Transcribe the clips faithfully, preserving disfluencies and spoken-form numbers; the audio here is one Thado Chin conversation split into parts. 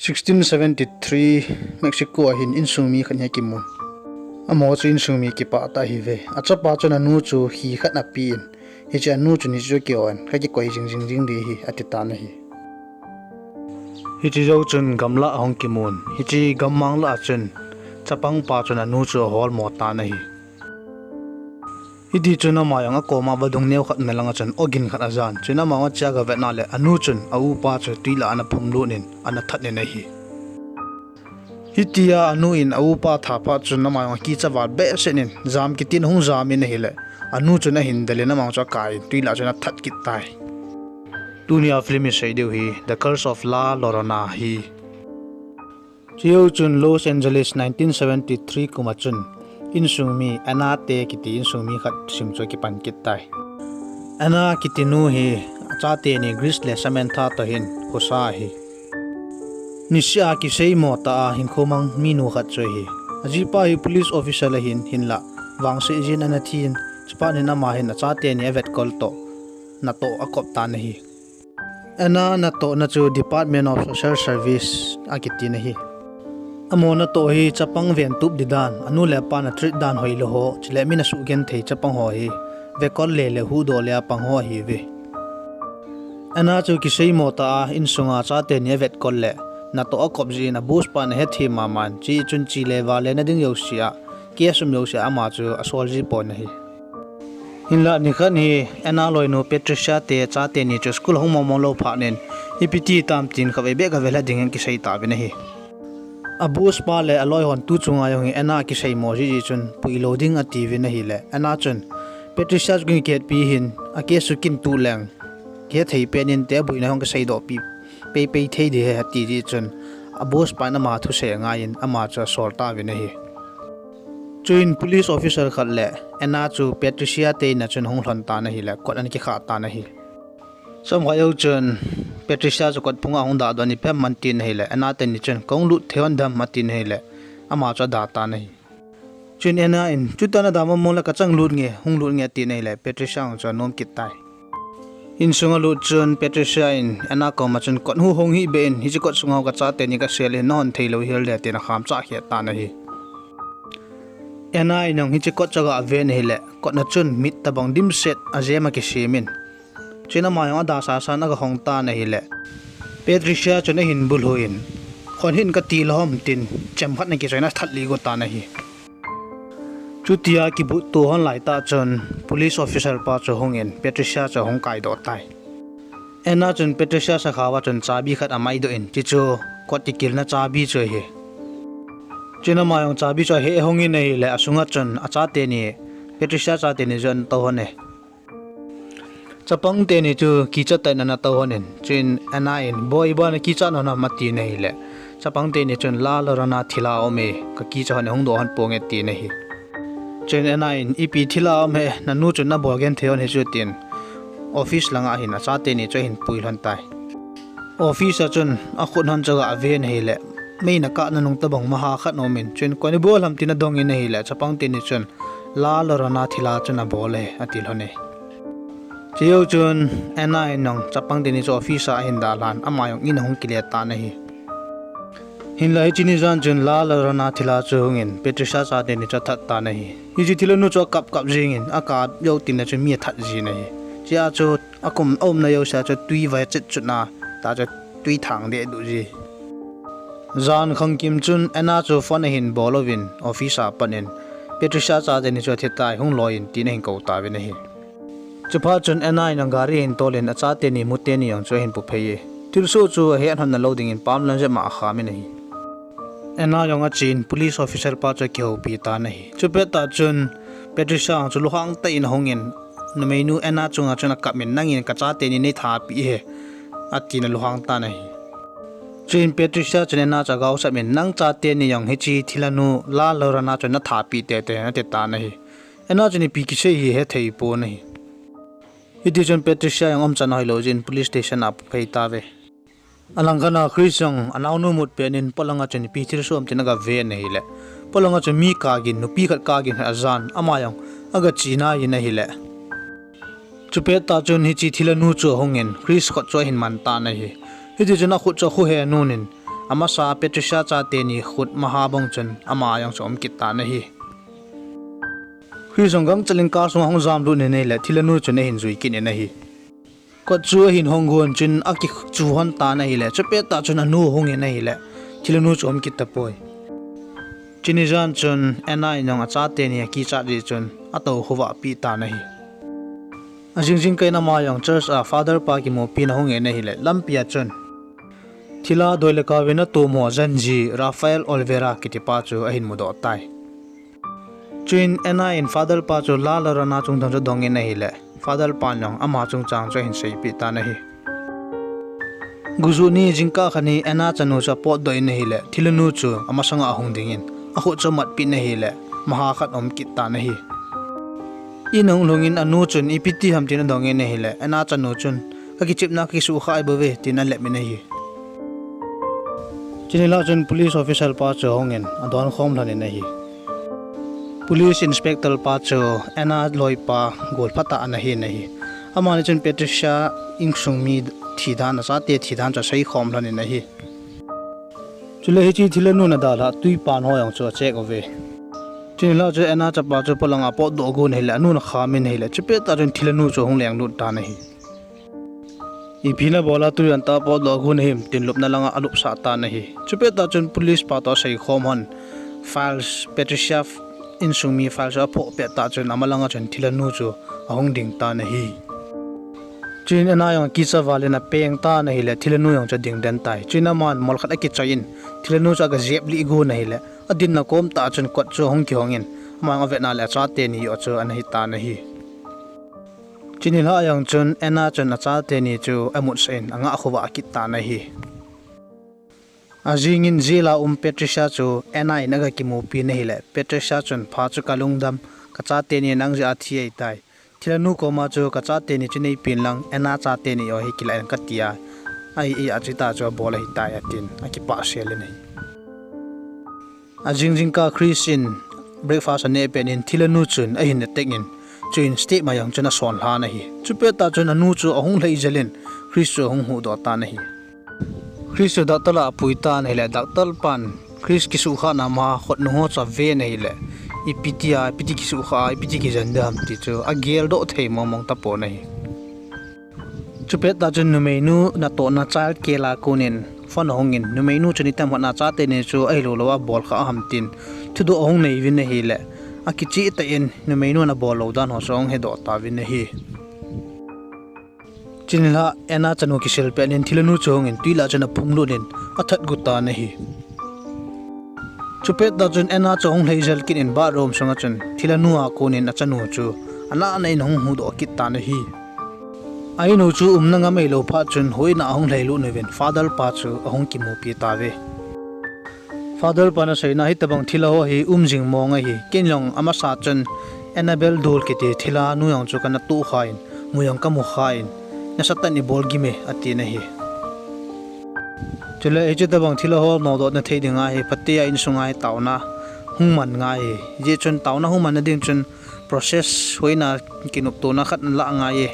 Sixteen seventy-three Mexico a hin insung mi khat hi akimun. Amaho chu insung mi kipah tah ahiuve. Achapa chun anu chu hi khat apen, hiche anu chun hichu kion, kakikoi jing jing ding ding ahi, ati tan ahi. Hiche jou chun gamlah ahung kimun. Hiche gammang lah a chun chapang pa chun anu chu aholmo tan ahi. Hiti chun ama jong akoma vadung neo khat na langa chun ogin khat ajan. Chun ama jong achea gavet na le anu chun a upa chu twi lah a ana phumlut in ana that in ahi. Hitia anu in a upa athat phat chun ama jong akicha val behseh in jam kiti in ahung jam in ahile, anu chun ahin del in ama jong chu akai in twi lah chun athat kit tai. Tunia film isei diu hi The Curse of La Llorona ahi. Chujou chun Los Angeles nineteen seventy-three kum a chun insung mi Anna te kiti insung mi khat sim chu akipan kit tai. Anna kiti nu hi achate ni Chris le Samantha toh hin khosa ahi. Niseh a kiseimo tah a hinkho mang minu khat chu ahi. Ajipa hi police officer ahin, hinlah vangse jin ana thi in, chuphat in ama hin achate ni avetkol toh natoh akop tan ahi. Anna natohna chu Department of Social Service akiti na ahi. Amaho natoh hi chapang ventup ding dan, anu le apa ana treat dan hoilou ho, chule min asugenthei chapang ho hi vekol le le huhdoh le apang ho ahiuve. Anna chu kiseimo tah a insunga chate ni avetkol le natoh akop jeh in a boss pan ahethei mama in, chuin che le vale na ding jouse a, case um jouse a ama chu asol ji pon ahi. Hinlah nikhat hi Anna loinu Patricia te chate ni chu school ahung mong mong lou phat in, ipi ti tam tin khatvei beh gavelha dingin kisei tauvin ahi. A boss pa le aloi hon tu chunga jong hi Anna akiseimo jeh jeh chun puilou ding atiuvin ahile, Anna chun Patricia chu kin kihetpi hin, a case chu kin tuh leng kihethei pen inte, aboina hung kiseidoh pi peipei thei ding ahi ati jeh chun a boss pan ama thusei angaiyin ama chu asol tauvin ahi. Chuin police officer khat le Anna chu Patricia te in'a chun ahung lhon tan ahile, kot ana kikhah tan ahi. Chomkhat jou chun Patricia chu kot phunga ahung dahdoh in, ipi ham atin ahile, Anna teni chun, kahung lut thei hon dem atin ahile, ama chu ada tan ahi. Chuin Anna in, chutia nada mong mong le kachang lut nge, hung lut nge atin ahile, Patricia jong chu anom kit tai. Insunga alut chun Patricia in Anna koma chun, kot hu hong hih beh in, hiche kot sunga kachate ni kasel in, nahon theilou hel ding atin akham chah khet tan ahi. Anna in jong hiche kot chu aga ven ahile, kotna chun mit tobang dimset a jem a kisem in, chuin ama jong ada sasan aga hong tan ahile, Patricia chun ahin bulhu in, khon hih in kati lou ham tin, chemkhat ana kichoiyin athat lih got tan ahi. Chutia kibutto hon laitah chun police officer pa chu ahungin Patricia chu ahung kaidoh tai. Anna chun Patricia sakhao a chun chabi khat amaidoh in, chuchu kot kikilna chabi chu ahi. Chuin ama jong chabi chu aheh hongin ahile, asunga chun achate ni, Patricia chate ni chu ana tou hon e. Chapang teni chu kicha tah in ana tou hon in, chuin Anna in, boi, ibola nakicha nom ham atin ahile, chapang teni chun, La Llorona thilha um e, kakicha hon e, hung doh hon ponge atin ahi. Chuin Anna in, ipi thilha um e, nanu chun nabol genthei hon hichu tin, office langa hin achate ni chu ahin pui lhon tai. Office a chun akhut hon chu aga ven ahile, mei ana kahna nung tobang maha khat aumin, chuin koi nabol ham tin adongin ahile, chapang teni chun, La Llorona thilha chu nabol e ati lhon e. Chujou chun Anna in jong chapang teni chu office a ahin dalhan, ama jong in ahung kile tan ahi. Hinlah hiche ni jan chun La Llorona thilha chu hungin Patricia chate ni chu athat tan ahi. Hiche thilhanu chu akap kap jengin, akap jou tengle chun mi athat jin ahi. Chea chu akum aumna jousea chu twi vai chet chutna tah chu twi thang dehduh ji. Jan khangkim chun Anna chu phone ahin bol uvin office a pat in, Patricia chate ni chu athitai, hung loi in tin ahin kou tauvin ahi. Chuphat chun Anna in jong gari ahin tolin achate ni mu teni jong chu ahin puphei e. Thilsoh chu ahet lhon nalou dingin pam lam jep a akham in ahi. Anna jong achen police officer pa chu akihoupi tan ahi. Chupettah chun Patricia jong chu lunghang tah in ahungin, numeinu Anna chunga chun akap in, nangin kachate ni neithapeh e, atin alunghang tan ahi. Chuin Patricia chun Anna chu agaosap in, nang chate ni jong hiche thilhanu La Llorona chu nathapeh teitei ati tan ahi. Anna chun ipi kisei hi hethei pon ahi. Hitichun Patricia jong umchan hoilou jeh in police station a apuphei tauve. Alangkhat a Chris jong anaonu mut pet in polanga chun ipi thilsoh ham tin agaven ahile, polanga chun mi kap gin, nupi khat kap gin khat ajan, ama jong agachena in ahile, chupettah chun hiche thilhanu chu ahungin Chris khut chu ahin man tan ahi. Hitichun akhut chu akhohe nunin, amasa Patricia chate ni khut maha bang chun ama jong chu um kit tan ahi. Chris jong gangchel in car sunga hung jam lut in ahile, thilhanu chun ahin jui kit in ahi. Kot chu ahin hong gon chun akichu hon tan ahile, chupet tah chun anu hung in ahile, thilhanu chu um kit tapoi. Chuni jan chun Anna in jong achate ni akichat jeh chun atou khovah peh tan ahi. Ajing jingkah in ama jong church a Father pa kimupi na hung in ahile, lampi a chun thilha doi le kavin atom ho jen ji Rafael Olvera kiti pa chu ahin mudoh tai. Chuin Anna in Father pa chu La Llorona chungchang chu adong in ahile, Father pan jong ama chungchang chu ahin seipeh tan ahi. Gujuh ni jingkah khat hi Anna chanu chu apotdoh in ahile, thilhanu chu amasanga ahung ding in, akhut chu amatpeh in ahile, maha khat aum kit tan ahi. In ahung lhung in anu chun ipi ti ham tin adong in ahile, Anna chanu chun, kakichepna kakisuhkhah ahi bouve tin alep in ahi. Chuni lah chun police officer pa chu ahung in adon khom lhon in ahi. Police inspector pa chu Anna loipa gol phatah ana hin ahi. Amani chun Patricia insung mi thi dan, achate thi dan chu asei khom lhon in ahi. Chule hiche thilhanu nadalhah twipan ho jong chu acheck uve. Chuni lah chu Anna chapa chu polanga potdoh agon ahile, anun akham in ahile, chupet tah chun thilhanu chu ahung lenglut tan ahi. Ipi nabol a tujan tah a potdoh agon ahim tin lupna langa alupsah tan ahi. Chupet tah chun police pa toh asei khom hon, files, Patricia insung mi files chu aphoh pet tah chun amalanga chun thilhanu chu ahung ding tan ahi. Chuin Anna jong akicha val in apeng tan ahile, thilhanu jong chu ading den tai. Chuin aman mol khat akichoi in, thilhanu chu agajep lih gon ahile, adinna kom tah chun kot chu ahung kihong in, aman avetna le achate ni joh chu ana hi tan ahi. Chuni lah jong chun Anna chun achate ni chu amutsah in angah khovah kit tan ahi. Ajing in jail a um Patricia chu Anna in aga kimupi in ahile, Patricia chun, pha chu kalungdam, kachate ni nang jeh a thi ahitai. Thilhanu koma chu kachate ni chu neipen lang, Anna chate ni joh hi kilah in kati a, ahi, ahi, achutah chu abol ahitai, atin akipah sel in ahi. Ajing jingkah Chris in breakfast aneh pet in thilhanu chun ahin attack in, chuin step ma jong chun asonlhan ahi. Chupet tah chun anu chu ahung lhai jel in Chris chu ahung huhdoh tan ahi. Chris chu doctor a apui tan ahile, doctor pan Chris kisuhkhahna ma khutnung ho chu aven ahile, ipi tia, ipi ti kisuhkhah a, ipi ti kijen ding ham ti chu ageldoh thei mongmong tapon ahi. Chupet tah chun numeinu natohna childcare a konin phone ahung in, numeinu chun itam khat a chate ni chu ahilou lou a bolkhah ham tin thudoh ahung nei uvin ahile, akicheh tah in numeinu ana bol lou dan ho chu ahung hedoh tauvin ahi. Chuni lah Anna chanu kisil pet in thilhanu chu ahung in twi lah chun aphunglut in athat gu tan ahi. Chupet tah chun Anna chu ahung lhai jel kit in bathroom sunga chun thilhanu a konin achanu chu anahna in ahung huhdoh kit tan ahi. A-inu chu umna ngam ahilou phat chun huhhingna ahung lhailut uvin Father pa chu ahung kimupi tauve. Father pan aseina, hitobang thilha ho hi um jing mong ahi. Ken jong amasa chun Annabelle Doll kiti thilha nu jong chu kana tohkhan, mu jong kamu khan, nasatah in ibol gim e, atin ahi. Chule hiche tobang thilha ho nodohna thei dinga hi phatea insunga hi taona hung man ngai ahi. Hijeh chun taona hung manna ding chun process hoina kinoptona khat nalah ngai e.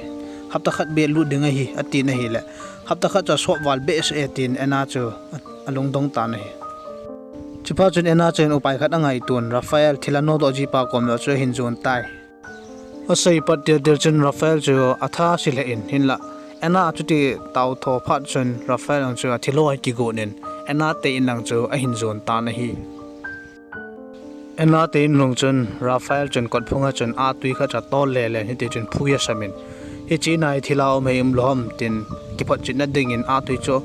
Hapta khat beh lut ding ahi, atin ahile, hapta khat chu asop val behseh e, tin Anna chu alungdong tan ahi. Chuphat chun Anna chun upai khat angaiton, Raphael thilha nodoh jipa kom joh chu ahin jon tai. Asei pat tiltil chun Raphael chu atha se lheh in, hinlah Anna chuti taotho phat chun Raphael jong chu athilha ho akigon in Anna te in lang chu ahin jon tan ahi. Anna te in lhung chun Raphael chun kotphunga chun atwi khat chu atol lele in hitichun phui asam in, hiche in a hi thilha um hei umlou ham tin kiphotchetna dingin atwi chu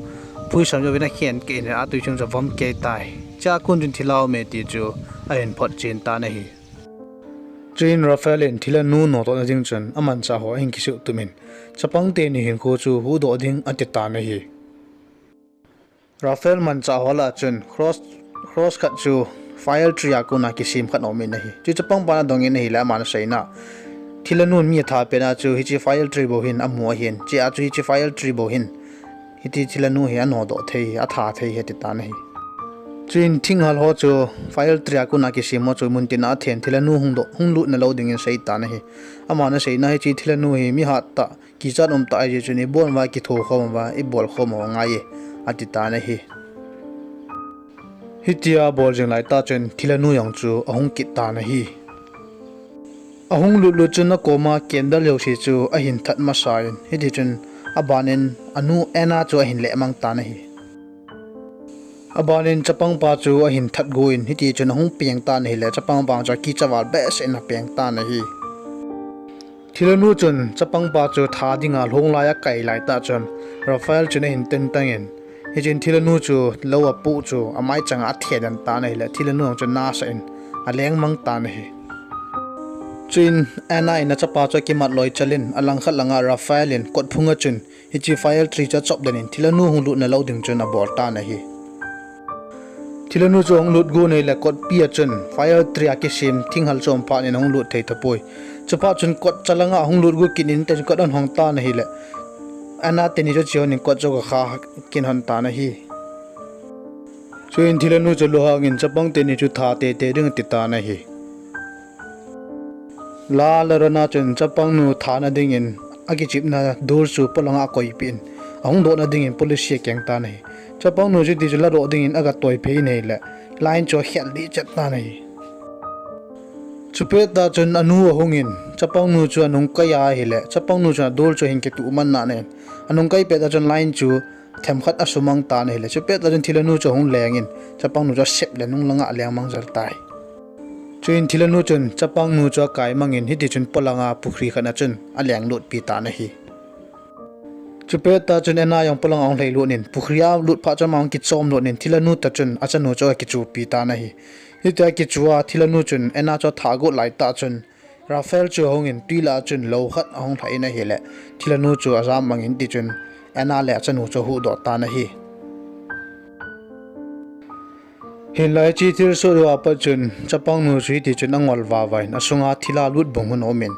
phuisam jouvin akhen keh in atwi chung chu avom kei tai. Chua kon chun thilha um e ti chu ahin photchen tan ahi. Chuin Raphael in thilha nu nodohna ding chun amanchah ho ahin kisuhtup in, chapang teni hinkho chu huhdoh ding ati tan ahi. Raphael manchah ho lah chun cross, cross khat chu fire tree a kona kisem khat aumin ahi. Chu chapang pan adongin ahile aman aseina, thilha nun mi atha petna chu hiche fire tree bou hin amu ahin, chea chu hiche fire tree bou hin hiti thilha nu hi anodoh thei, atha thei ahi ati tan ahi. Chuin thinghal ho chu fire tree a kona kisem ho chu muntina athen thilha nu hung lutna lou dingin asei tan ahi. Aman aseina hiche thilha nu hi mi hattah, kichat umtah ahijeh chun ibon uva kitho khom uva ibol khom u angai e, ati tan ahi. Hitia bol jing laitah chun thilha nu jong chu ahung kit tan ahi. Ahung lut lut chun akoma candle jouse chu ahin that masa in, hiti chun aban in anu Anna chu ahin lehmang tan ahi. Aban in chapangpa chu ahin that go in, hiti chun ahung peng tan ahile, chapangpa chu akicha val behseh in apeng tan ahi. Thilha nu chun chapangpa chu that dinga lhung lai akai laitah chun Raphael chun ahin tentang in, hichun thilha nu chu lou apoh chu amai changa athe den tan ahile, thilha nu chu nasah in aleng mang tan ahi. Chuin Anna in achapa chu akimat loi chal in, alangkhat langa Raphael in kot phunga chun hiche fire tree chu achop den in, thilha nu hung lutna lou ding chun abol tan ahi. Thilha nu chu ahung lut go in ahile, kotpi a chun fire tree a kisem thinghal chu um phat in ahung lut thei tapoi. Chuphat chun kot chalanga ahung lut go kit in, tin kot ahung hong tan ahile, Anna teni chu che hon in kot chu akha kit hon tan ahi. Chuin thilha nu chu lunghang in chapang teni chu that teitei ding ati tan ahi. Lal Arona chun chapang nu thatna dingin akichepna dol chu polanga akoipeh in, ahung dohna dingin police a akeng tan ahi. Chapang nu chu hiti chun ladoh dingin aga toiphei in ahile, line chu akhel lih chet tan ahi. Chupet tah chun anu ahung in, chapang nu chu anung kai a ahile, chapang nu chun adol chu ahin kituh man nan ahi. Anung kai pet tah chun line chu themkhat asumang tan ahile, chupet tah chun thilha nu chu ahung leng in, chapang nu chu asep le nung langa aleng mang jel tai. Chuin thilha nu chun chapang nu chu akai mang in, hiti chun polanga pukhri khat a chun aleng lutpi tan ahi. Chupet tah chun Anna jong polanga ahung lhai lut in, pukhri a lut phat chun ama ahung kichom lut in, thilha nu tah chun achanu chu akichupi tan ahi. Hitia akichu a thilha nu chun Anna chu athat got laitah chun Raphael chu ahung in, twi lah a chun lou khat ahung lha in ahile, thilha nu chu ajam mang in, hiti chun Anna le achanu chu ahuhdoh tan ahi. Hinlah hiche thilsoh jou a pat chun chapang nu chu hiti chun angol vava in, asunga thilha lut bung hung um in,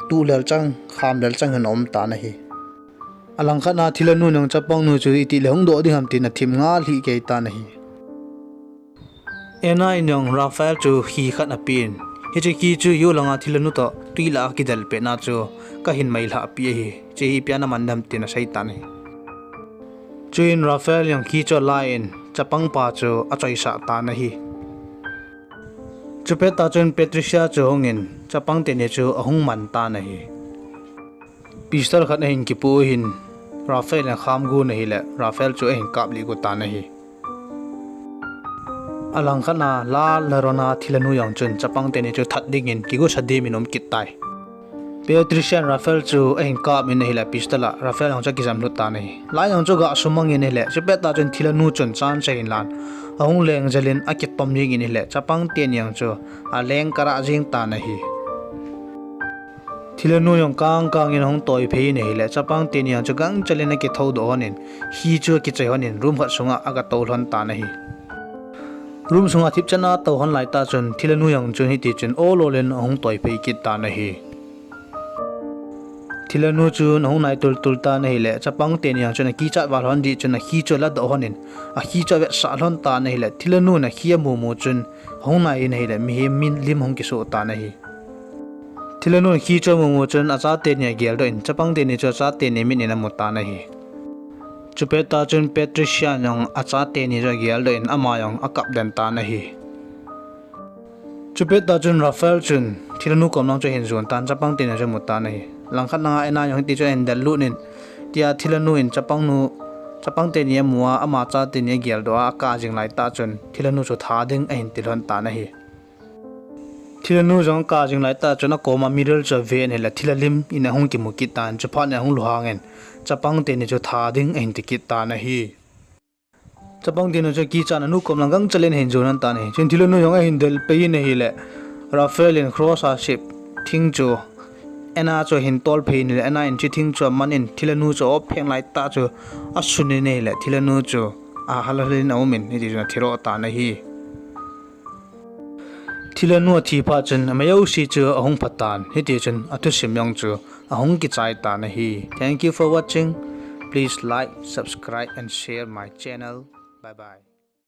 tuh lel chang, kham lel chang hung um tan ahi. Alangkhat a thilha nu in jong chapang nu chu itih le hung doh ding ham tin athim ngal hih kei tan ahi. Anna in jong Raphael chu khi khat apen, hiche khi chu jou langa thilha nu toh twi lah a kidel petna chu kahin mailhah pi ahi, hiche hi ipi a naman dem tin asei tan ahi. Chuin Raphael in jong khi chu alan, chapangpa chu achoisah tan ahi. Chupet tah chun Patricia chu ahung in, chapang teni chu ahung man tan ahi. Pistol khat ahin kipoh in, Raphael in akham got in ahile, Raphael chu ahin kap lih got tan ahi. Alangkhat a Lal Arona thilha nu jong chun chapang teni chu that dingin kigosa dem in aum kit tai. Patricia in Raphael chu ahin kap in ahile, pistol a Raphael jong chu akijam lhu tan ahi. Line jong chu aga sumang in ahile, chupet tah chun thilha nu chun chance ahin lan, ahung leng jel in akitom jeng in ahile, chapang teni jong chu aleng karah jeng tan ahi. Thilha nu jong kang kang in ahung toiphei in ahile, chapang teni jong chu gangchel in akithoudoh lhon in, khi chu akichoi lhon in, room khat sunga aga tou lhon tan ahi. Room sunga thipchan a atou lhon laitah chun thilha nu jong chun hiti chun ol ol in ahung toiphei kit tan ahi. Thilha nu chun ahung nai tul tul tan ahile, chapang teni jong chun akichat val lhon jeh chun akhi chu aladoh lhon in, akhi chu avetsah lhon tan ahile, thilha nun akhi amu mu chun ahung nai in ahile, mihem min lim ahung kisoh tan ahi. Thilha nun khi chu amu mu chun achate ni ageldoh in, chapang teni chu achate ni mit in amu tan ahi. Chupet tah chun Patricia in jong achate ni chu ageldoh in, ama jong akap den tan ahi. Chupet tah chun Raphael chun thilha nu kom lang chu ahin jon tan, chapang teni chu amu tan ahi. Langkhat langa Anna jong hiti chun ahin del lut in, tia thilha nu in chapang nu, chapang teni amu a, ama chate ni ageldoh a, akap jing laitah chun thilha nu chu that ding ahin ti lhon tan ahi. Thilha nu jong akap jing laitah chun akoma mirror chu ave in ahile, thilha lim in ahung kimu kit tan, chuphat in ahung lunghang in, chapang teni chu that ding ahin ti kit tan ahi. Chapang teni chu kichat in anu kom lang gangchel in ahin jon lhon tan ahi. Chuin thilha nu jong ahin del pei in ahile, Raphael in cross a sep thing chu Anna chu ahin tolphei in ahile, Anna in hiche thing chu aman in, thilha nu chu aop pheng laitah chu asun in ahile, thilha nu chu ahal hal in aum in, hiti chun athi lha tan ahi. Thilha nu athi phat chun ama jouse chu ahung pha tan, hiti chun athusim jong chu ahung kichai tan ahi. Thank you for watching. Please like, subscribe and share my channel. Bye bye.